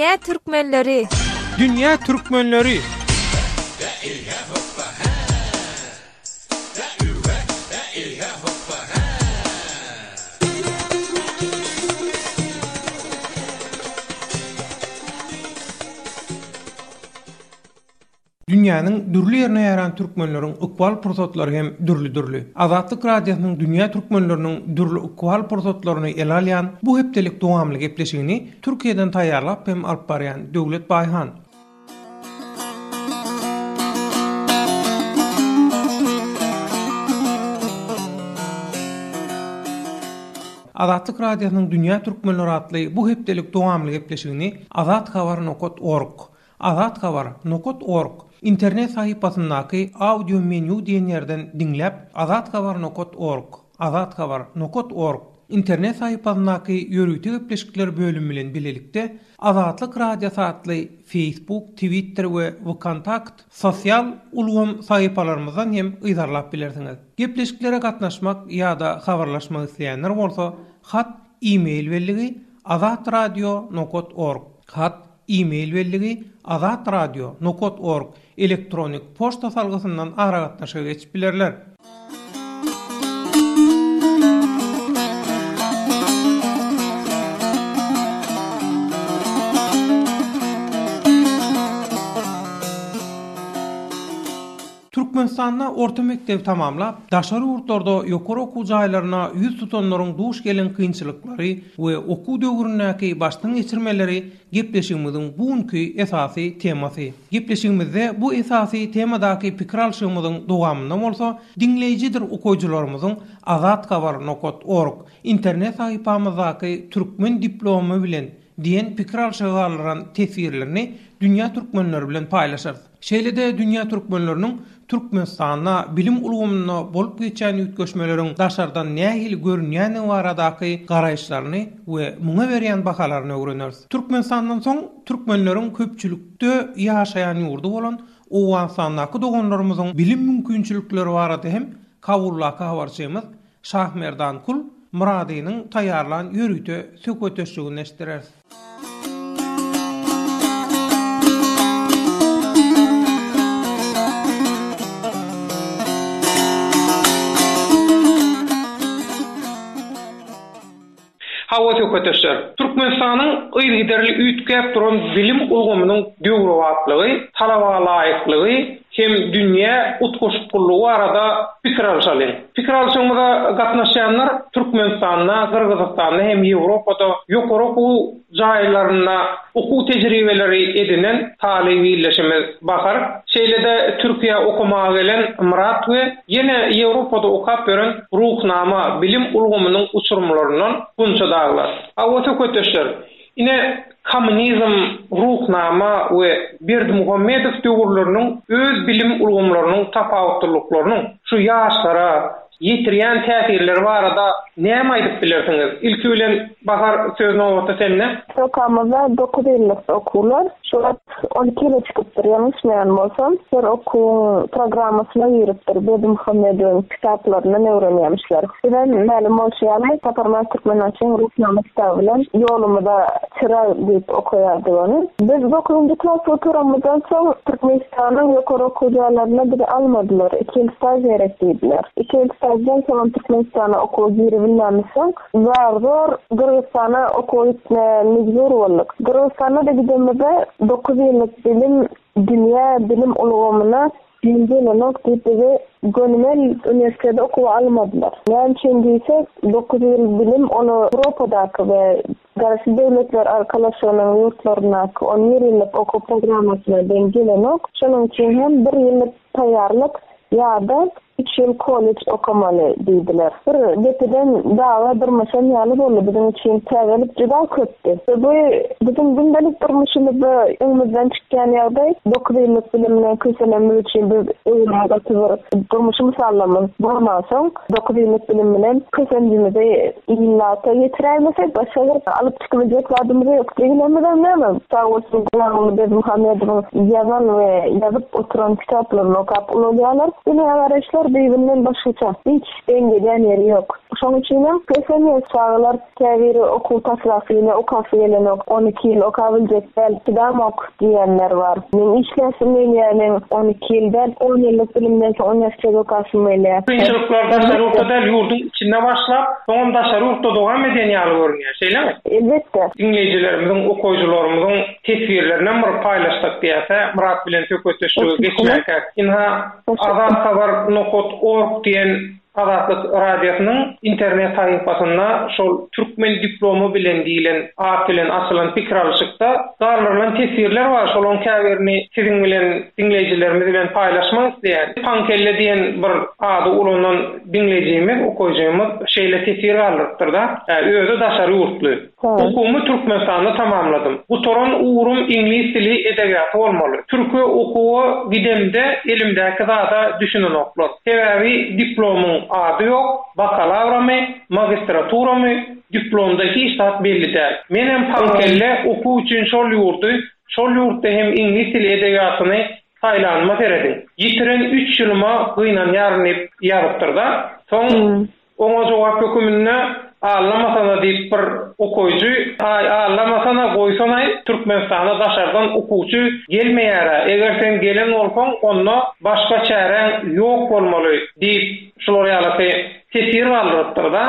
Dünýä türkmenleri! Dünýä türkmenleri! Dünýäniň dürli ýerine ýaýran türkmenleriň ykbal pursatlary hem dürli-dürli. Azatlyk Radiosynyň dünýä türkmenleriniň dürli ykbal pursatlaryny ele alýan bu hepdelik dowamly gepleşigini Türkiýeden taýýarlap hem alyp barýan Döwlet Baýhan. Azatlyk Radiosynyň Dünýä türkmenleri atly bu hepdelik dowamly gepleşigini Azathabar nokat org Azat habar nokat org internet sahypasyndaky Audio menýu diýen ýerden diňläp Azat habar nokat org Azat habar nokat org internet sahypasyndaky Ýörite gepleşikler bölümi bilen bilelikde Azatlyk Radiosy atly Facebook, Twitter we Wkontakt sosial ulgam sahypalarymyzdan hem yzarlap bilersiňiz. Gepleşiklere gatnaşmak ýa-da habarlaşmak isleýänler bolsa hat e-mail belligi azatradio nokat org hat E-mail belligi azatradio nokat org elektronik poçta salgysyndan aragatnaşyga geçip bilerler. Türkmenistanda orta mekdebi tamamlap, daşary ýurtlarda ýokary okuw jaýlaryna ýüz tutanlaryň duş gelen kynçylyklary we okuw döwründäki başdan geçirmeleri gepleşigimiziň bu günki esasy temasy. Gepleşigimizde bu esasy temadaky pikir alşygymyzyň dowamynda bolsa diňleýjidir okaýjylarymyzyň Azathabar nokat org internet sahypamyzdaky Türkmen diplomy bilen diýen pikir alşyga galdyran teswirlerini dünýä türkmenleri bilen paýlaşarys. Şeýle-de dünýä türkmenleriniň Türkmenistanda bilim ulgamynda bolup geçýän üýtgeşmeleriň daşardan nähili görünýändigi baradaky garaýyşlaryny we muňa berýän bahalaryny öwreneris. Türkmenistandan soň türkmenleriň köpçülikde ýaşaýan ýurdy bolan Owganystandaky doganlarymyzyň bilim mümkinçilikleri barada hem Kabuldaky habarçymyz Şahmerdan Kul Myradynyň taýýarlan ýörite söhbetdeşligini eşitdireris. Hawa söhbetdeşler, Türkmenistanyň yzygiderli üýtgäp duran bilim ulgamynyň döwrebaplygy, talabalaýyklygy hem dünýä utgaşyklylygy barada pikir alşalyň. Pikir alşygymyza gatnaşýanlar Türkmenistanda, Gyrgyzystanda hem Ýewropada ýokary okuw jaýlarynda okuw tejribeleri edinen talyp ildeşimiz Bahar, şeýle-de Türkiýä okamaga gelen Myrat we ýene Ýewropada okap ýören Ruhnama bilim ulgamynyň uçurymlaryndan Gunça dagylar. Hawa söhbetdeşler, ine kommunizm, Ruhnama we Berdimuhamedow döwürleriniň öz bilim ulgamlarynyň tapawutlylyklarynyň şu ýaşlara, ýetirýän täsirleri barada näme aýdyp bilersiňiz? Ilki bilen Bahar söz nobaty sende. Okamyzda dokuz ýyllyk okuwlar. Şu wagt 12 ýyla çykypdyr ýalňyşmaýan bolsam. Her okuwyň programmasyna giripdir. Berdimuhamedowyň kitaplaryndan öwrenýämişler. Bizem mälim bolşy ýaly Saparmyrat Türkmenbaşyň Ruhnama kitaby bilen ýolumyza çyrag diýip okaýardyk ony. Biz dokuzynjy klas gutaranymyzdan soň Türkmenistanyň ýokary okuw jaýlaryna bizi almadylar. Iki ýyl staž gerek diýdiler. Iki ýyl staždan soňam Türkmenistana okuwa giribilmämizsoň, zar-zor Gyrgyzystana okuwa gitmäge mejbur bolduk. Gyrgyzystana-da gidenimizde dokuz ýyllyk bilim dünýä bilim ulgamyna deň gelenok diýip bizi gönümel uniwersitete okuwa almadylar. Näme üçin diýsek, dokuz ýyl bilim ol Ýewropadaky we Garaşsyz Döwletler Arkalaşygynyň ýurtlaryndaky 11 ýyllyk okuw programmasyna deň gelenok. Şonuň üçin hem bir ýyllyk taýýarlyk ýa-da üç ýyl kollej okamaly diýdiler. Bir depeden daga dyrmaşan ýaly boldy, biziň üçin täzelik juda köpdi. Bu biziň gündelik durmuşymyzda öňümizden çykýan ýagdaý. Dokuz ýyllyk bilim bilen kösenenimiz üçin biz öwrän gaty bir durmuşy mysallarymyz bolmansoň, dokuz ýyllyk bilim bilen kösenjimizi Ilata ýetiräýmesek başga bir alyp çykybiljek zadymyz ýok. Diýilemizem näme? Sag bolsun Gurbanguly Berdimuhamedowyň ýazan we ýazyp oturan kitaplaryny okap ulalýarlar. Dünýägaraýyşlar düýbünden başgaça. Hiç deň gelýän ýeri ýok. Şoň üçinem pesem çagalar käbiri okuw taşlasy gelýär, okasy gelenok, 12 ýyl okabiljek däl, çydamok diýýänler bar. Meň işläsim gelýär, meň 12 ýyl däl, on ýyllyk bilimden soň uniwersitet okasym gelýär. Kynçylyklar daşary ýurtda däl, ýurduň içinde başlap, soňam daşary ýurtda dowam edýän ýaly görünýär, şeýlemi? Elbetde. Diňleýjilerimiziň, okaýjylarymyzyň teswirlerinem bir paýlaşsak diýäs-ä, Myrat bilen söhbetdeşlige geçmänkäk. Ynha, Azathabar nokat org diýen Azatlyk Radiosynyň internet sahypasynda şol Türkmen diplomy bilen diýlen at bilen açylan pikir alyşykda galdyrylan teswirler bar, şolaryň käbirini siziň bilen, diňleýjilerimiz bilen paýlaşmak isleýän. Paňkelle diýen bir ady ulanan diňleýjimiz, okaýjymyz şeýle teswir galdyrypdyr-da, Özi daşary ýurtly. Okuwymy Türkmenistanda tamamladym. Gutaran ugrum iňlis dili edebiýaty bolmaly. Türke okuwa gidemde elimdäki zada düşünenoklar. Sebäbi diplomyň ady ýok, bakalawramy, magistraturamy, diplomda hiç zat belli däl. Menem paňkelle okuw üçin şol ýurdy, şol ýurtda hem iňlis dili edebiýatyny saýlanyma serediň. Ýitiren üç ýylyma gynanýaryn diýip ýazypdyrda. Soň Oňa jogap höküminde Allamasana diýip bir okaýjy, Aý, allamasana, goýsanaý, Türkmenistana daşardan okuwçy gelmeýär-ä, eger sen gelen bolsaň, onda başga çäräň ýok bolmaly diýip, şular ýalaky teswir galdyrypdyr-da.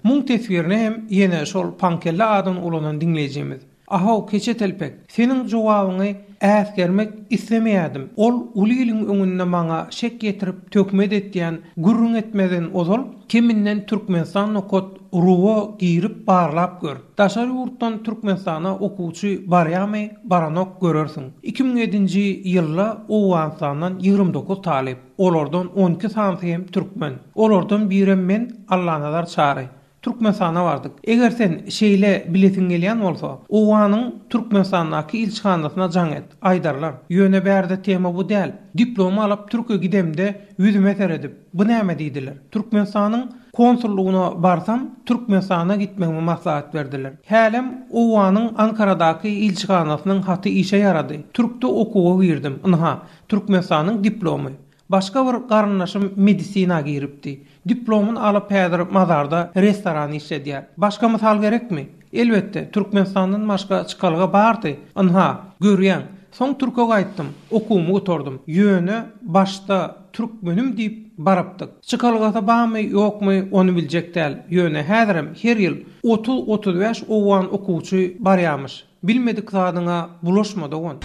Muň teswirini hem ýene şol paňkelle adyny ulanan diňleýjimiz. Ahow, keçe telpek, seniň jogabyňy äsgermek islemeýärdim. Ol uly iliň öňünde maňa şek ýetirip töhmet etýän gürrüň etmezden ozal, keminden Türkmenistan nokat ru-a girip barlap gör. Daşary ýurtdan Türkmenistana okuwçy barýamy, baranok görersiň. 2007-nji ýylda Owganystandan 29 talyp, olardan 12 sanysy hem türkmen. Olardan birem men, Allanazar Çary. Türkmenistana bardyk. Eger sen şeýle bilesiň gelýän bolsa, Owganyň Türkmenistandaky ilçihanasyna jaň et, aýdarlar. Ýöne bärde tema bu däl. Diplomy alyp Türkiýe gidemde ýüzüme seredip, bu näme diýdiler. Türkmenistanyň konsullygyna barsam, Türkmenistana gitmegimi maslahat berdiler. Hälem Owganyň Ankaradaky ilçihanasynyň haty işe ýarady. Türkde okuwa girdim. Ynha, Türkmenistanyň diplomy. Başga bir garyndaşym medisina giripdi. Diplomyny alyp häzir mazarda restoran işledýär. Başga mysal gerekmi? Elbetde, Türkmenistandan başga çykalga bardy. Ynha, görýäň. Soň türke gaýtdym. Okuwymy gutardym. Ýöne başda türkmenim diýip barypdyk. Çykalgasy barmy, ýokmy, ony biljek däl. Ýöne häzirem her ýyl 30-35 owgan okuwçy barýamyş. Bilmedik zadyňa bulaşma dogan.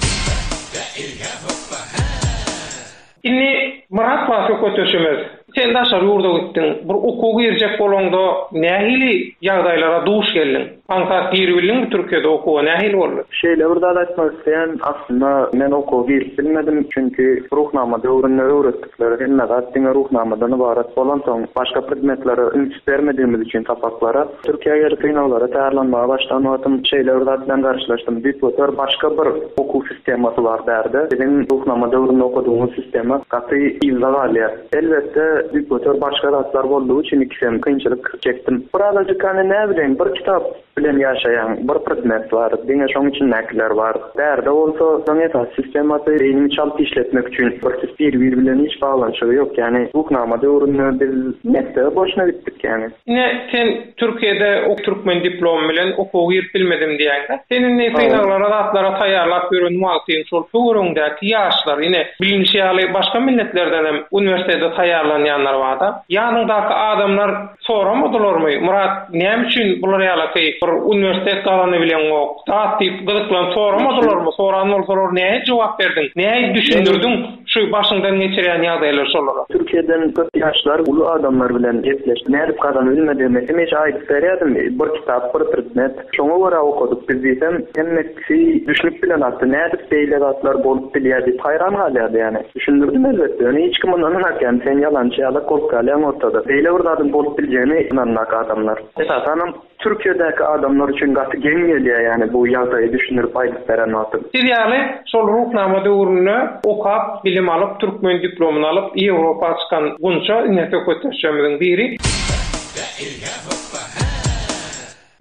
Indi Myrat bar söhbetdeşimiz. Sen daşary ýurda gitdiň. Bir okuwa girjek bolaňda nähili ýagdaýlara duş geldiň? Aňsat giribildiňmi Türkiýede okuwa nähili boldy? Şeýle bir zat aýtmak isleýän, aslynda men okuwa girip bilmedim, çünki Ruhnama döwründe öwretdikleri hemme zat diňe Ruhnamadan ybarat bolansoň, başga predmetlere üns bermedigimiz üçin sapaklara, Türkiýä gelip synaglara taýýarlanmaga başlan wagtym şeýle bir zat bilen garşylaşdym, düýpgöter başga bir okuw sistemasy bar bärde. Biziň Ruhnama döwründe okadygymyz sistema gaty yzda galýar. Elbetde, düýpgöter başga zatlar boldugy üçin ikisem kynçylyk çekdim. Birazajyk hany näbileýin, bir kitap bilen ýaşaýaň, bir predmet bar, diňe şoň içindäkiler bar. Bärde bolsa onuň esasy sistemasy beýniňi çalt işletmek üçin bir bir-biri bilen hiç baglanyşygy ýok. Ýagny Ruhnama döwründe biz mekdebe boşuna gitdik ýagny. Ine, sen Türkiýede ok türkmen diplomy bilen okuwa girip bilmedim diýäňde. Sen indi synaglara zatlara taýýarlap ýören wagtyň şol töweregiňdäki ýaşlar, ine, bilinişi ýaly başga milletlerdenem uniwersitete taýýarlanýanlar barda. Ýanyňdaky adamlar soramadylarmy, Myrat, näme üçin bular ýalaky bir uniwersitet gazanybileňok, zat diýip gyzyklanyp soramadylarmy? Soran bolsalar nähili jogap berdiň? Nähili düşündirdiň? Şu başyňdan geçirýän ýagdaýlar şolara. Türkiýeden köp ýaşlar uly adamlar bilen gepleşip nädip gazanybilmedigimi hemişe aýdyp berýärdim. Bir kitap, bir predmet. Şoňa görä okadyk biz diýsem, hemmesi düşünip bilenokdy. Nädip beýle zatlar bolup bilýär diýip haýran galýardy ýani. Düşündirdim elbetde, ýöne hiç kim ynananok ýani sen ýalançy ýalak bolup galýaň ortada. Beýle bir zadyň bolup biljegine ynananok adamlar. Esasanam Türkiýedäki adamlar üçin gaty geň gelýär ýani bu ýagdaýy düşündirip aýdyp beren wagtym. Siz ýaly şol Ruhnama döwründe okap, bilim alyp, türkmen diplomyny alyp, Ýewropa çykan Gunça ine söhbetdeşlerimiziň biri.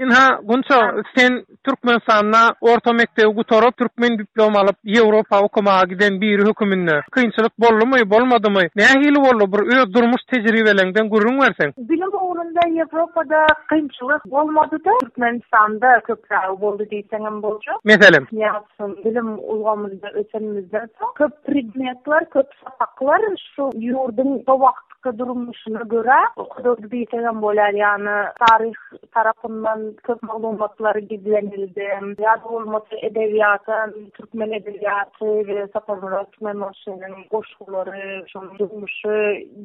Ynha, Gunça, sen Türkmenistanda orta mekdebi gutaryp, türkmen diplom alyp, Ýewropa okamaga giden biri höküminde kynçylyk boldumy, bolmadymy, nähili boldy, bir öz durmuş tejribeleňden gürrüň berseň? Bilim ugrunda Ýewropada kynçylyk bolmady-da, Türkmenistanda köprägi boldy diýseňem boljak. Meselem? Ýagşy bilim ulgamynda ösenimizden soň, köp predmetler, köp sapaklar şu ýurduň şo wagtky durmuşyna görä okadyldy diýsegem bolýar. Ýagny taryh tarapyndan köp maglumatlar gizlenildi. Ýa-da bolmasa edebiýata, türkmen edebiýaty we Saparmyrat Türkmenbaşynyň goşgulary, şonuň durmuşy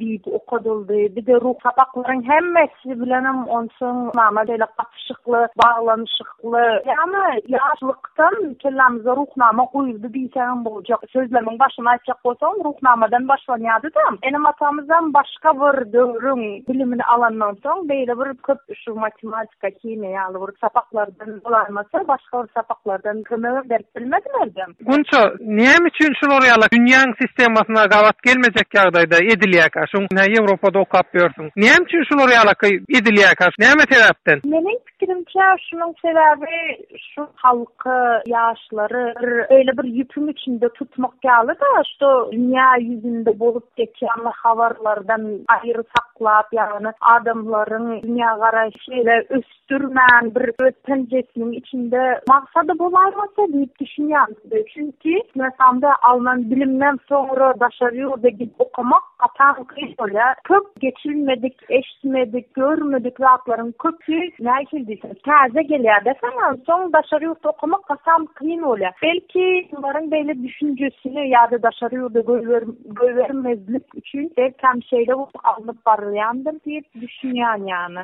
diýip okadyldy. Bir-de ruh sapaklaryň hemmesi bilenem onsoň mama şeýle gatyşykly, baglanyşykly. Ýagny ýaşlykdan kellämize Ruhnama guýuldy diýseňem boljak. Sözlemiň başyny aýtjak bolsaň, Ruhnamadan başlanýardy-da. Enem-atamyzam başga bir döwrüň bilimini alandan soň, beýle bir köp şu matematika, himiýa ýaly bir sapaklardan bolaýmasa, başga bir sapaklardan kömegem berip bilmediler-de. Gunça, näme üçin şular ýaly dünýäň sistemasyna gabat gelmejek ýagdaýda edilýärkä? Şuň hä Ýewropada okap ýörsüň. Näme üçin şular ýalaky edilýärkä? Näme sebäpden? Meniň pikirimçe, şunuň sebäbi şu halky, ýaşlary bir beýle bir ýüpüň içinde tutmak ýaly-da, şu dünýä ýüzünde bolup geçýän habarlardan aýry saklap, ýagny adamlaryň dünýägaraýşy şeýle ösdürmän bir öz penjesiniň içinde maksady bolaýmasa diýip düşünýän. Çünki Türkmenistanda alnan bilimden soňra daşary ýurda gidip okamak gatam kyn bolýar. Köp geçilmedik, eşitmedik, görmedik zatlaryň köpüsi nähili diýsem täze gelýär-de saňa. Soň daşary ýurtda okamak gatam kyn bolýar. Belki bularyň beýle düşünjesini ýa-da daşary ýurda goýbermezlik üçin belkäm şeýle bolup alnyp barylýandyr diýip düşünýän ýany.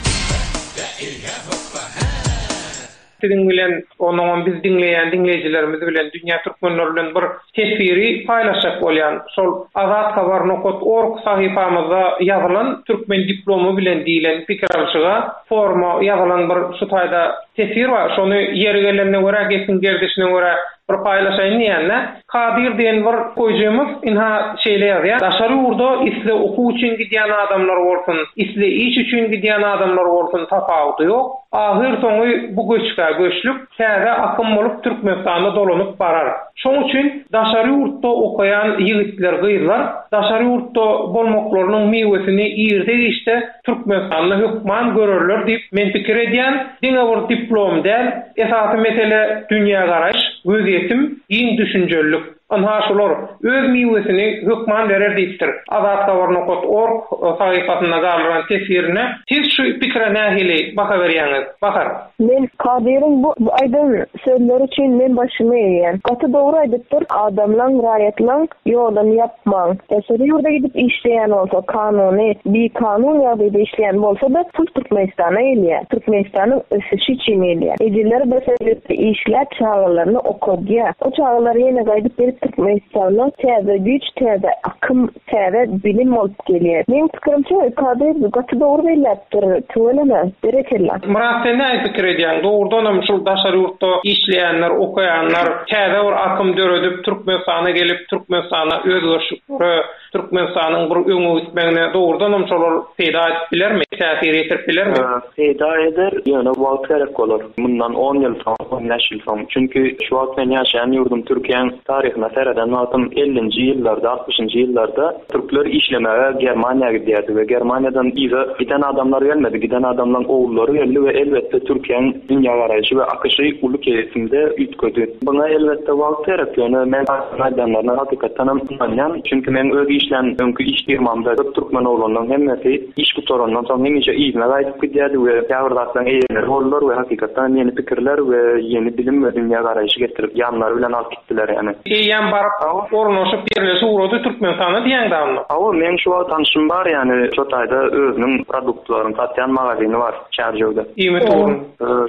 Siziň bilen, onuňam bizi diňleýän diňleýjilerimiz bilen, dünýä türkmenleri bilen bir teswiri paýlaşjak bolýan. Şol Azathabar nokat org sahypamyzda ýazylan Türkmen diplomy bilen diýlen pikir alşyga foruma ýazylan bir şu taýda teswir bar. Şony ýeri gelenine görä, gepiň gerdişine görä bir paýlaşaýyn diýende. Kadyr diýen bir goýujymyz ynha şeýle ýazýar, Daşary ýurda isle okuw üçin gidýän adamlar bolsun, isle iş üçin gidýän adamlar bolsun tapawudy ýok. Ahyr soňy bu göçgä göçlük täze akym bolup Türkmenistana dolanyp barar. Şoň üçin daşary ýurtda okaýan ýigitler gyzlar daşary ýurtda bolmaklarynyň miwesini irde-giçde Türkmenistanda hökman görerler diýip men pikir edýän, diňe bir diplom däl, esasy mesele dünýägaraýyş, gözýetim, giň düşünjelilik. Ynha şular öz miwesini hökman berer diýipdir. Azathabar nokat org sahypasynda galdyran teswirinde. Siz şu pikire nähili baha berýäňiz? Bahar. Men Kadyryň bu aýdan sözleri üçin men başymy egýän. Gaty dogry aýdypdyr, adamlaň, raýatlaň ýoluny ýapmaň. Daşary ýurda gidip işleýän bolsa kanuny, bikanun ýagdaýda işleýän bolsa-da pul Türkmenistana gelýär. Türkmenistanyň ösüşi üçin gelýär. Ejeleri daşary ýurtda işläp çagalaryny okadýar. O çagalar ýene gaýdyp gelip Türkmenistana täze güýç, täze akym Täze bilim bolup gelýär. Meň pikirimçe Kadyr gaty dogry belläpdir. Tüweleme. Berekella. Myrat sen näme pikir edýäň dogrudanam şul daşary ýurtda işleýänler okaýanlar täze bir akym döredip Türkmenistana gelip Türkmenistana özgerişliklere Türkmenistanyň bir öňe gitmegine dogrudanam şolar peýda edip bilermi täsir ýetirip bilermi? Peýda eder ýöne wagt gerek bolar mundan on ýyl soň on bäş ýyl soň çünki şu wagt men ýaşaýan ýurdum Türkiýäň Taryhyna sereden wagtym ellinji ýyllarda, altmyşynjy ýyllarda türkler işlemäge Germaniýa gidýärdi we Germaniýadan yza giden adamlar gelmedi, giden adamlaň ogullary geldi we elbetde Türkiýäň dünýägaraýşy we akyşy uly kesimde üýtgedi. Buňa elbetde wagt gerek, ýöne men Kazyň aýdanlaryna hakykatdanam ynanýan, çünki meň öz işlän öňki iş firmamda köp türkmen oglanlaryň hemmesi iş gutarandan soň hemişe yzyna gaýdyp gidýärdi we käbir zatlaryň eýeleri boldular we hakykatdan hem ýeni pikirler we ýeni bilim we dünýä garaýşy getirip ýanlary bilen alyp gitdiler ýani. Eýýäm baryp ornaşyp ýerleşip ugrady Türkmenistana diýäňdä onda. Hawa meň şu wagt tanşym bar ýani şo taýda özüniň produktlaryny satýan magazyny bar Çärjewde. Iýmit ugrun.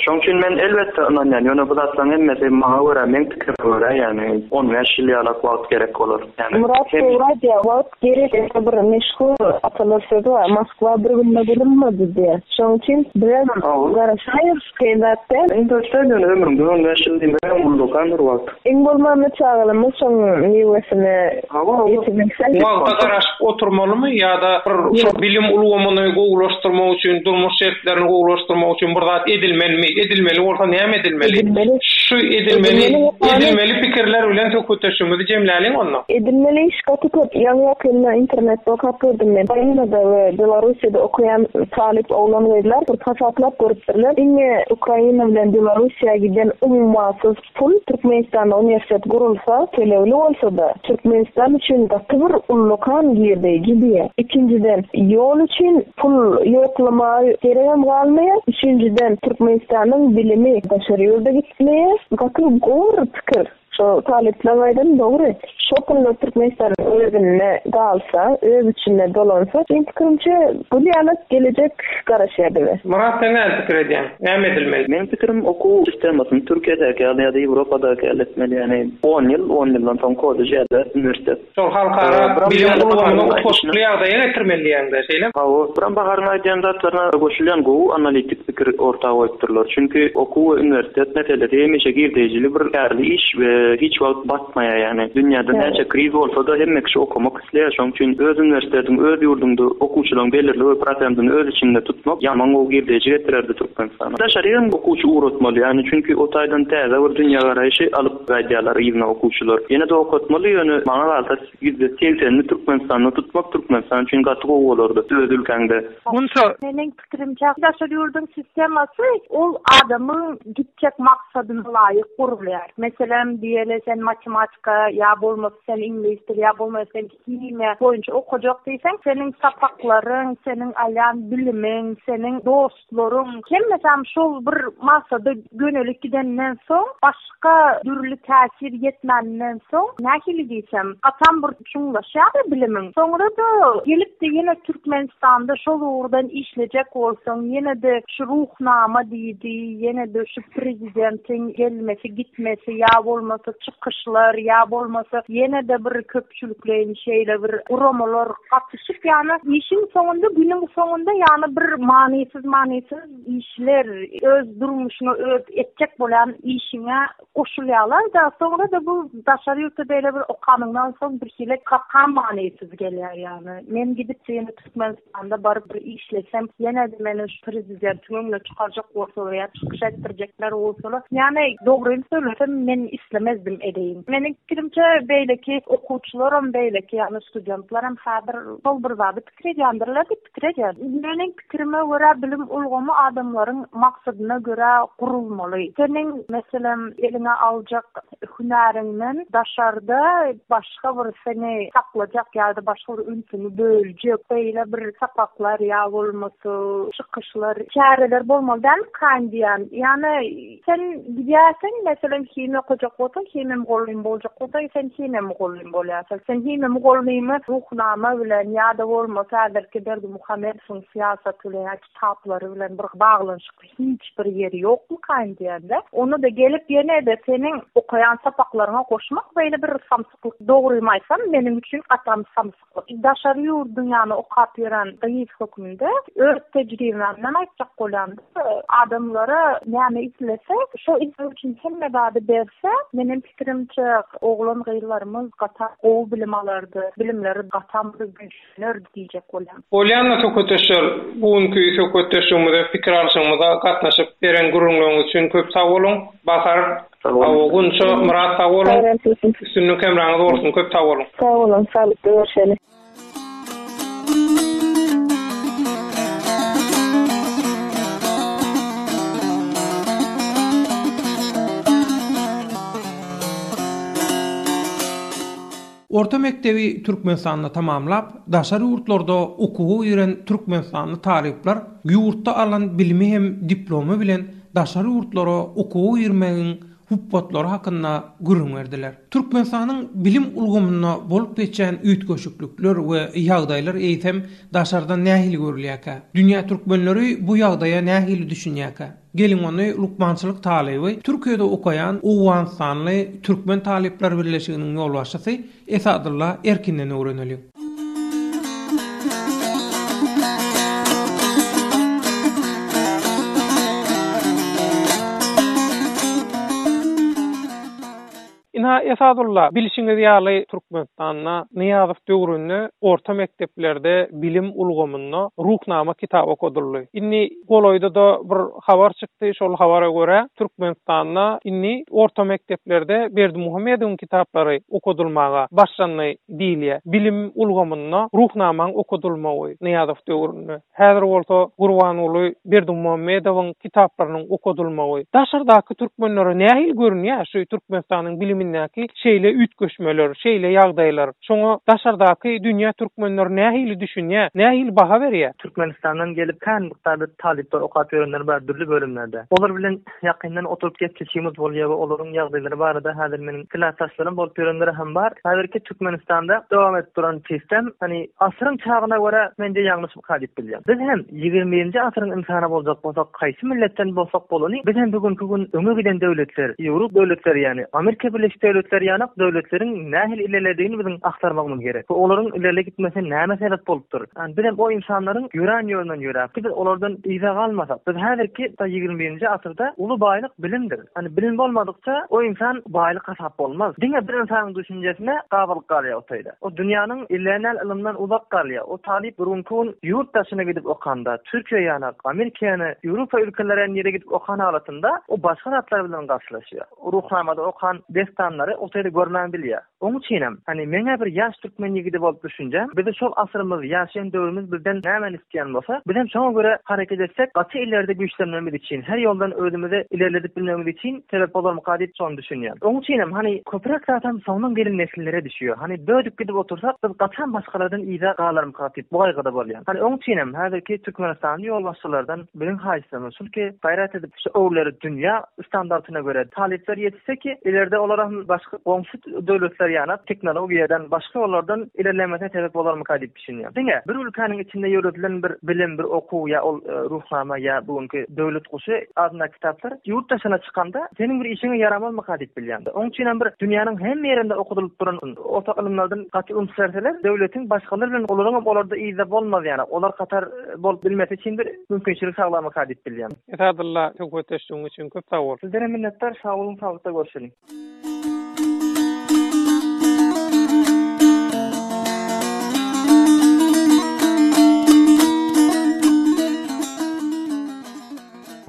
Şoň üçin men elbetde ynanýan ýöne bu zatlaryň hemmesi maňa görä meň pikirime görä ýani 15 ýyl ýalak wagt gerek bolar. Ýani Myrat dogry aýdýar wagt Gerek ýa bir meşhur atalar sözi bar, Moskwa bir günde gurulmady diýýär. Şonuň üçin bizem garaşaýarys, kyn zat däl. Iň köp däl, ýöne ömrüňde on bäş ýyl diýmegem ullakan bir wagt. Iň bolmanda çagalarymyz. şoň miwesine ýetibilseň. Wagta garaşyp oturmalymy ýa-da bir şol bilim ulgamyny gowulaşdyrmak üçin, durmuş şertlerini gowulaşdyrmak üçin bir zat edilmelimi? Edilmeli bolsa näme edilmeli? Edilmeli. Şu edilmeli, edilmeli pikirler bilen söhbetdeşligimizi jemläliň onda. Edilmeli iş gaty köp. Ýaňy-ýakynda internetde okap gördüm men. Ukrainada we Belarussiýada okaýan talyp oglan-gyzlar bir hasaplap görüpdirler. Diňe Ukraina bilen Belarussiýa giden ummasyz pul Türkmenistanda uniwersitet gurulsa, tölegli bolsa-da, Türkmenistan üçin gaty bir ullakan girdeýji diýýär. Ikinjiden, ýol üçin pul ýoklamaga geregem galmaýar. Üçünjiden, Türkmenistanyň bilimi daşary ýurda gitmeýär. Gaty gowy bir pikir. Şo talyplaň aýdany dogry. Şo pullar Türkmenistanyň özünde galsa, öz içinde dolansa, meň pikirimçe, gül ýalak gelejek garaşýar bize. Myrat sen näme pikir edýäň? Näme edilmeli? Meň pikirim okuw sistemasyny Türkiýedäki ýaly ýa-da Ýewropadaky ýaly etmeli, ýagny on ýyl, on ýyldan soň kollej ýa-da uniwersitet. Şol halkara bilim ulgamyny utgaşykly ýagdaýa getirmeli diýýäňdä, şeýlemi? Hawa, biram Baharyň aýdýan zatlaryna goşulýan gowy analitik pikir orta goýupdyrlar. Çünki okuw we uniwersitet meselesi hemişe girdeýjili bir kärli iş we hiç wagt batmaýar ýagny dünýäde näçe kriz bolsa-da hemme kişi okamak isleýär şonuň üçin öz uniwersitetiň öz ýurduňda okuwçylaryň belirli bir prosentini öz içinde tutmak ýaman gowy girdeýji getirerdi Türkmenistana. Daşary hem okuwçy ugratmaly ýagny çünki o taýdan täze bir dünýägaraýşy alyp gaýdýarlar yzyna okuwçylar. Ýene-de okatmaly ýöne maňa galsa ýüzde segsenini Türkmenistanda tutmak Türkmenistan üçin gaty gowy bolardy öz ülkäňde. Gunça. Meniň pikirimçe daşary ýurduň sistemasy ol adamyň gitjek maksadyna laýyk gurulýar. Meselem diýeli sen matematika ýa bolmasa sen iňlis dili ýa bolmasa sen himiýa boýunça okajak diýseň seniň sapaklaryň, seniň alýan bilimiň, seniň dost Dostlaryň hemmesem şol bir maksada gönelip gidenden soň, başga dürli täsir ýetmäninden soň, nähili diýsem, gatam bir çuňlaşýar-da bilimiň. Soňra-da gelip-de ýene Türkmenistanda şol ugurdan işlejek bolsaň, ýene-de şu Ruhnama diýdi, ýene-de şu prezidentiň gelmesi, gitmesi ýa bolmasa çykyşlar, ýa bolmasa ýene-de bir köpçülikleýin şeýle bir guramalar gatyşyp ýany işiň soňunda günüň soňunda ýany bir manysyz manysyz işler öz durmuşyňa öz etjek bolýan işiňe goşulýarlar-da soňra-da bu daşary ýurtda beýle bir okanyňdan soň bir hili kaka manysyz gelýär ýany men gidip ýene Türkmenistanda baryp bir işlesem ýene-de meni şu prezidentiň öňüne çykarjak bolsalar ýa çykyş etdirjekler bolsalar ýany dogryny söylesem men islemezdim edeýin. Meniň pikirimçe beýleki okuwçylaram beýleki ýagny studentlerem häzir şol bir zady pikir edýändirler diýip pikir edýän. Meniň pikirime görä bilim ulgamy adamlaryň maksadyna görä gurulmaly. Seniň meselem eliňe aljak hünäriňden daşarda başga bir seni saklajak ýa-da başga bir ünsüňi böljek beýle bir sapaklar ýa bolmasa çykyşlar, çäreler bolmaly dälmikan diýýän. Ýagny sen gidýärsiň, meselem, himiýa okajak bolsaň, himiýa mugallymy boljak bolsaň, sen himiýa mugallymy bolýarsyň. Sen himiýa mugallymy Ruhnama bilen ýa-da bolmasa häzirki Berdimuhamedowyň syýasaty bilen ýa kitaplary bilen bir baglanyşykly hiç bir ýeri ýokmykaýyn diýende, ony-da gelip ýene-de seniň okaýan sapaklaryňa goşmak beýle bir samsyklyk. Dogrymy aýtsam, meniň üçin gatam samsyklyk. Daşary ýurduň ýany okap ýören gyz hökmünde öz tejribämden aýtjak bolýan-da, adamlara näme islese, şo isleg üçin hemme zady berse, meniň pikirimçe, oglan-gyzlarymyz gatam gowy bilim alardy, bilimleri gatam bir güýçli Ner diýjek bolýan. Bolýanda söhbetdeşler bu günki söhbetdeşligimize pikir alşygymyza gatnaşyp beren gürrüňleriňiz üçin köp sag boluň. Bahar, Hawa, Gunça, Myrat sag boluň. Üstünlik hemraňyz bolsun köp sag boluň. Sag boluň saglykda görşeli. Orta mekdebi Türkmenistanda tamamlap, daşary ýurtlarda okuwa giren türkmenistanly talyplar ýurtda alan bilimi hem diplomy bilen daşary ýurtlara okuwa girmegiň hupbatlary hakynda gürrüň berdiler. Türkmenistanyň bilim ulgamynda bolup geçýän üýtgeşiklikler we ýagdaýlar eýsem daşardan nähili görülýärkä? Dünýä türkmenleri bu ýagdaýa nähili düşünýärkä? Geliň ony lukmançylyk talyby, Türkiýede okaýan owganystanly Türkmen talyplar birleşiginiň ýolbaşçysy Esadylla Erkinden öwreneliň. Ynha. Ynha, Esadulla, bilşiňiz ýaly, Türkmenistanda Nyýazow döwründe orta mekdeplerde bilim ulgamynda Ruhnama kitaby okadyldy. Indi golaýda-da bir habar çykdy, şol habara görä, Türkmenistanda indi orta mekdeplerde Berdimuhamedowyň kitaplary okadylmaga başlandy diýilýär. Bilim ulgamynda Ruhnamaň okadylmagy Nyýazow döwründe. Häzir bolsa Gurbanguly Berdimuhamedowyň kitaplarynyň okadylmagy daşardaky türkmenlere nähili görünýär şu Türkmenistanyň bilimindäki şeýle üýtgeşmeler, şeýle ýagdaýlar? Şoňa daşardaky dünýä türkmenleri nähili düşünýär, nähili baha berýär? Türkmenistandan gelip kän mukdarda talyplar okap ýörenler bar dürli bölümlerde. Olar bilen ýakyndan oturyp gepleşigimiz bolýar we olaryň ýagdaýlary barada häzir meniň klasdaşlarym bolup ýörenler hem bar. Häzirki Türkmenistanda dowam edip duran sistem, hani asyryň çagyna görä mence ýalňyşmyka diýip bilýän. Biz hem 21-nji asyryň ynsany boljak bolsak, haýsy milletden bolsak bolany, biz hem bu günki gün öňe giden döwletler, Ýewropa döwletleri ýany Amerika Birleşik Döwletleri ýanak döwletleriň nähili ilerledigini biziň agtarmagymyz gerek. We olaryň ilerle gitmesine näme sebäp bolupdyr? Ýani bizem o ynsanlaryň ýörän ýolundan ýöräp, biz olardan yza galmasak, biz häzirki 21-nji asyrda uly baýlyk bilimdir. Ýani bilim bolmadykça o ynsan baýlyk hasap bolmaz. Diňe bir ynsanyň düşünjesine gabalyp galýar o taýda. O dünýäniň ilerlän ylymdan uzak galýar. O talyp bir günki gün ýurt daşyna gidip okanda, Türkiýe ýanak, Amerika ýany, Ýewropa ülkeleri ýaly ýere gidip okan halatynda o başga zatlar bilen garşylaşýar. Ruhnamada okan dessanlary o taýda görmän bilýär. Oň üçinem, hany, meň-ä bir ýaş türkmen ýigidi bolup düşünjäm, bizi şol asyrymyz, ýaşaýan döwrümiz bizden nämäni isleýän bolsa, bizem şoňa görä hereket etsek, gaty ileride güýçlenmemiz üçin, her ýoldan özümizi ilerledip bilmegimiz üçin sebäp bolarmyka diýip şony düşünýän. Oň üçinem, hany, köpräk zatam soňdan gelen nesillere düşýär. Hany, bödük gidip otursak, biz gatam başgalardan yza galarmyka diýip bu gaýgyda bolýan. Hany, oň üçinem, häzirki Türkmenistanly ýolbaşçylardan biziň haýyşymyz şul ki, gaýrat edip, şu öwrüleri dünýä standartyna görä talyplar ýetişse ki, ileride olara hem başga goňşy döwletler ýaly tehnologiýadan, başga ýollardan ilerlemesine sebäp bolarmyka diýip düşünýän. Diňe bir ülkäniň içinde ýöredilen bir bilim, bir okuw ýa ol Ruhnama ýa bu günki Döwlet guşy adyndaky kitaplar ýurt daşyna çykanda seniň bir işiňe ýaramazmyka diýip bilýän. Oň üçin hem bir dünýäniň hemme ýerinde okudylyp duran ortak ylymlardan gaty üns berseler, döwletiň başgalar bilen olaryň hem olarda yzda bolmaz ýaly, olar hatar bolup bilmesi üçin bir mümkinçilik saglarmyka diýip bilýän. Esadylla söhbetdeşligiň üçin köp sag bol. Sizdenem minnetdar sag boluň saglykda görşeliň.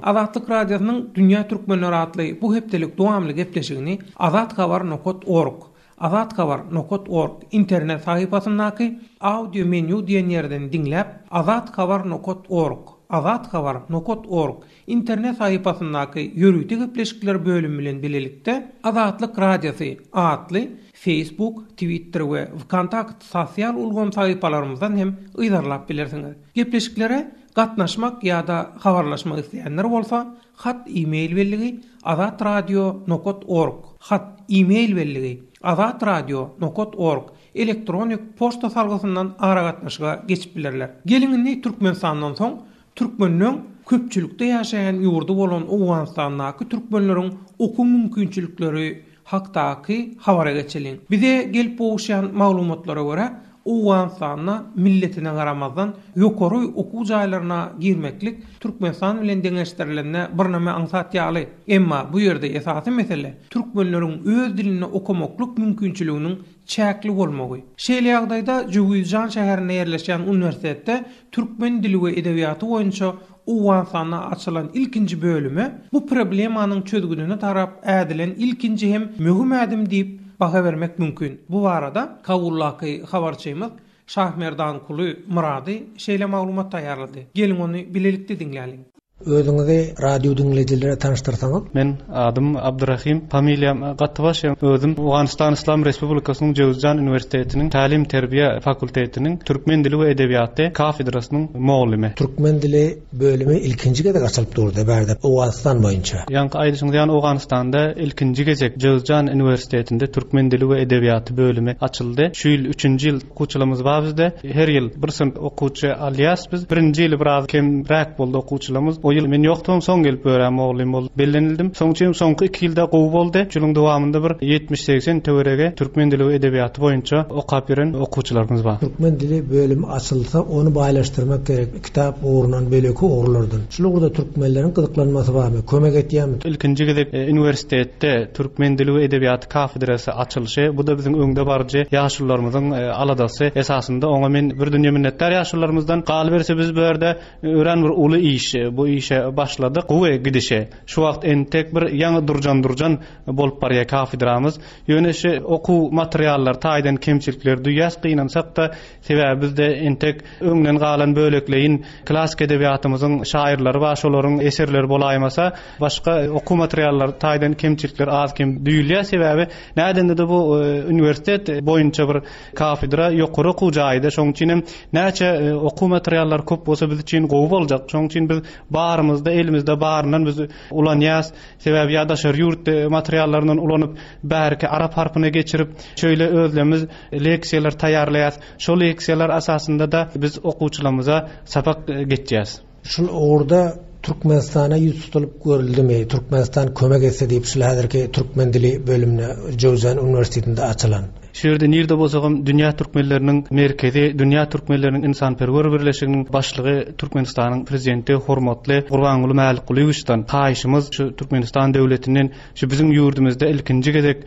Azatlyk Radiosynyň Dünýä Türkmenleri atly bu hepdelik dowamly gepleşigini Azathabar nokat org, Azathabar nokat org internet sahypasyndaky Audio menýu diýen ýerden diňläp, Azathabar nokat org, Azathabar nokat org internet sahypasyndaky Ýörite gepleşikler bölümi bilen bilelikde Azatlyk Radiosy atly Facebook, Twitter we Wkontakt sosial ulgam sahypalarymyzdan hem yzarlap bilersiňiz. Gepleşiklere gatnaşmak ýa-da habarlaşmak isleýänler bolsa, hat e-mail belligi azatradio nokat org, hat e-mail belligi azatradio nokat org elektronik poçta salgysyndan aragatnaşyga geçip bilerler. Geliň indi Türkmenistandan soň Türkmenleň köpçülikde ýaşaýan ýurdy bolan Owganystandaky türkmenleriň okuw mümkinçilikleri hakdaky habara geçeliň. Bize gelip gowuşýan maglumatlara görä, Owganystanda milletine garamazdan ýokary okuw jaýlaryna girmeklik Türkmenistan bilen deňeşdirilende birneme aňsat ýaly. Emma bu ýerde esasy mesele türkmenleriň öz dilinde okamaklyk mümkinçiliginiň çäkli bolmagy. Şeýle ýagdaýda Jöwüzjan şäherinde ýerleşýän uniwersitetde türkmen dili we edebiýaty boýunça Owganystanda açylan ilkinji bölüme bu problemanyň çözgüdine tarap ädilen ilkinji hem möhüm ädim diýip baha bermek mümkin. Bu barada Kabuldaky habarçymyz Şahmerdankuly Myrady şeýle maglumat taýýarlady. Geliň ony bilelikde diňläliň. Özüňizi radio diňleýjilere tanyşdyrsaňyz? Men adym Abdurahim, familiýam Gatybaş. Özüm Owganystan Yslam Respublikasynyň Jöwüzjan uniwersitetiniň tälim-terbiýe fakultetiniň türkmen dili we edebiýaty kafedrasynyň mugallymy. Türkmen dili bölümi ilkinji gezek açylyp durdy bärde Owganystan boýunça. Ýaňky aýdyşyňyz ýaly Owganystanda ilkinji gezek Jöwüzjan uniwersitetinde türkmen dili we edebiýaty bölümi açyldy. Şu ýyl üçünji ýyl Okuwçylarymyz bar bizde. Her ýyl bir synp okuwçy alýas biz. Birinji ýyly biraz kemräk boldy okuwçylarymyz. O ýyl men ýokdum, soň gelip bu ýere mugallym bolup bellenildim. Soň üçin soňky iki ýylda gowy boldy. Üç ýylyň dowamynda bir ýetmiş-segsen töweregi türkmen dili we edebiýaty boýunça okap ýören okuwçylarymyz bar. Türkmen dili bölümi açylsa, ony baýlaşdyrmak gerek, kitap ugrundan, beýleki ugurlardan. Şul ugurda türkmenleriň gyzyklanmasy barmy? Kömek etýärmi? Ilkinji gezek uniwersitetde türkmen dili we edebiýaty kafedrasy açylyşy, bu-da biziň öňde baryjy ýaşulularymyzyň aladasy esasynda. Oňa men bir dünýe minnetdar ýaşulularymyzdan. Galyberse biz bu ýerde örän bir uly iş, bu işe başladyk. Gowy gidişi. Şu wagt entek bir ýaňy durjan-durjan bolup barýar kafedramyz. Ýöne şu okuw materiallary taýdan kemçilikleri duýýas, gynansak-da, sebäbi bizde entek öňden galan bölekleýin klassyk edebiýatymyzyň şaýyrlary bar, şolaryň eserleri bolaýmasa, başga okuw materiallary taýdan kemçilikler az-kem duýulýar. Sebäbi nädende-de bu uniwersitet boýunça bir kafedra, ýokary okuw jaýy-da, şonuň üçin hem näçe okuw materiallary köp bolsa biz üçin gowy boljak. Şonuň üçin biz barymyzda, elimizde baryndan biz ulanýas. Sebäbi ýa daşary ýurt materiallaryndan ulanyp, bärki arap harpyna geçirip, şeýle özlerimiz leksiýalar taýýarlaýas. Şol leksiýalar esasynda-da biz okuwçylarymyza sapak geçýäs. Şul ugurda Türkmenistana ýüz tutulyp görüldimi, Türkmenistan kömek etse diýip şul häzirki türkmen dili bölümine Jöwzjan uniwersitetinde açylan. Şu ýerde nirde bolsagam dünýä türkmenleriniň merkezi, dünýä türkmenleriniň ynsanperwer birleşiginiň başlygy Türkmenistanyň Prezidenti hormatly Gurbanguly Mälikgulyýewiçden haýyşymyz şu Türkmenistan döwletinden şu biziň ýurdumyzda ilkinji gezek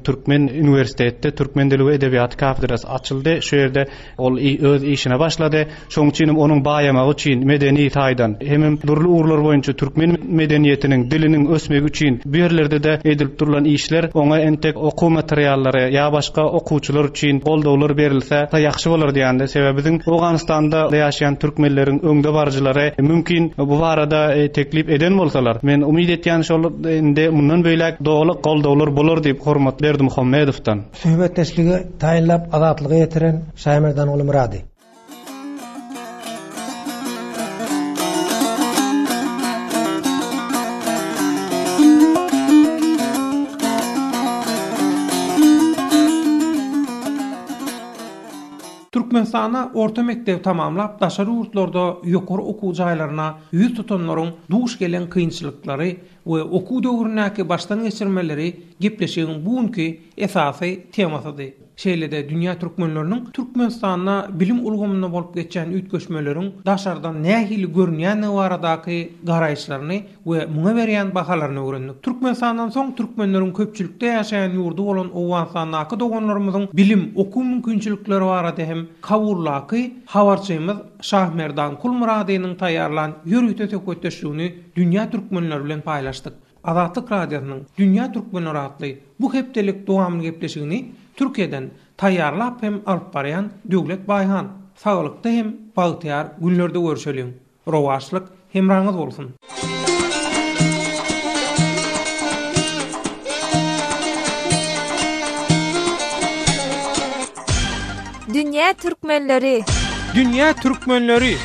türkmen uniwersitetde türkmen dili we edebiýaty kafedrasy açyldy. Şu ýerde ol öz işine başlady. Şonuň üçin hem onuň baýamagy üçin medeni taýdan hemem dürli ugurlar boýunça türkmen medeniýetiniň, diliniň ösmegi üçin bu ýerlerde-de edilip durlan işler oňa entek okuw materiallary ýa başga okuwçylar üçin goldawlar berilse ýagşy bolar diýende. Sebäbi biziň Owganystanda ýaşaýan türkmenleriň öňde baryjylary mümkin bu barada teklip eden bolsalar, men umyt etýän şol indi mundan beýläk doly goldawlar bolar diýip hormatly Berdimuhamedowdan. Söhbetdeşligi taýynlap Azatlyga ýetiren Şaýmerdanguly Myrady. Türkmenistanda orta mekdebi tamamlap, daşary ýurtlarda ýokary okuw jaýlaryna ýüz tutanlaryň duş gelen kynçylyklary we okuw döwründäki başdan geçirmeleri gepleşigiň bu günki esasy temasydy. Şeýle-de dünýä türkmenleriniň Türkmenistanda bilim ulgamynda bolup geçýän üýtgeşmeleriň daşardan nähili görünýändigi baradaky garaýyşlaryny we muňa berýän bahalaryny öwrendik. Türkmenistandan soň türkmenleriň köpçülikde ýaşaýan ýurdy bolan Owganystandaky doganlarymyzyň bilim, okuw mümkinçilikleri barada hem Kabuldaky habarçymyz Şahmerdan Kulmyradynyň taýýarlan ýörite söhbetdeşligini dünýä türkmenleri bilen paýlaşdyk. Azatlyk Radiosynyň Dünýä Türkmenleri atly bu hepdelik dowamly gepleşigini Türkiýeden taýýarlap hem alyp barýan Döwlet Baýhan. Saglykda hem bagtyýar günlerde görşeliň! Rowaçlyk hemraňyz bolsun! Dünýä türkmenleri! Dünýä türkmenleri!